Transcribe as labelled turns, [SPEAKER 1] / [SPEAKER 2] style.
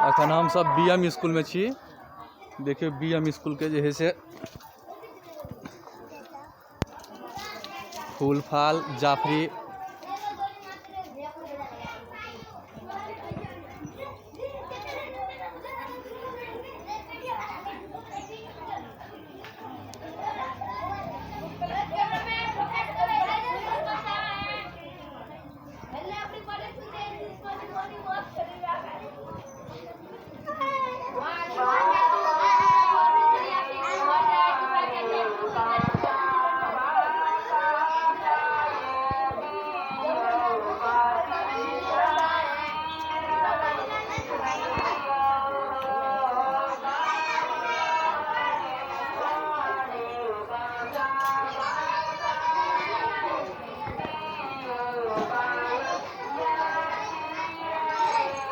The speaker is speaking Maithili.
[SPEAKER 1] अखन हमसब बी एम स्कूलमे छी। देखियौ बी एम स्कूलके जे है से फूल फाल जाफरी।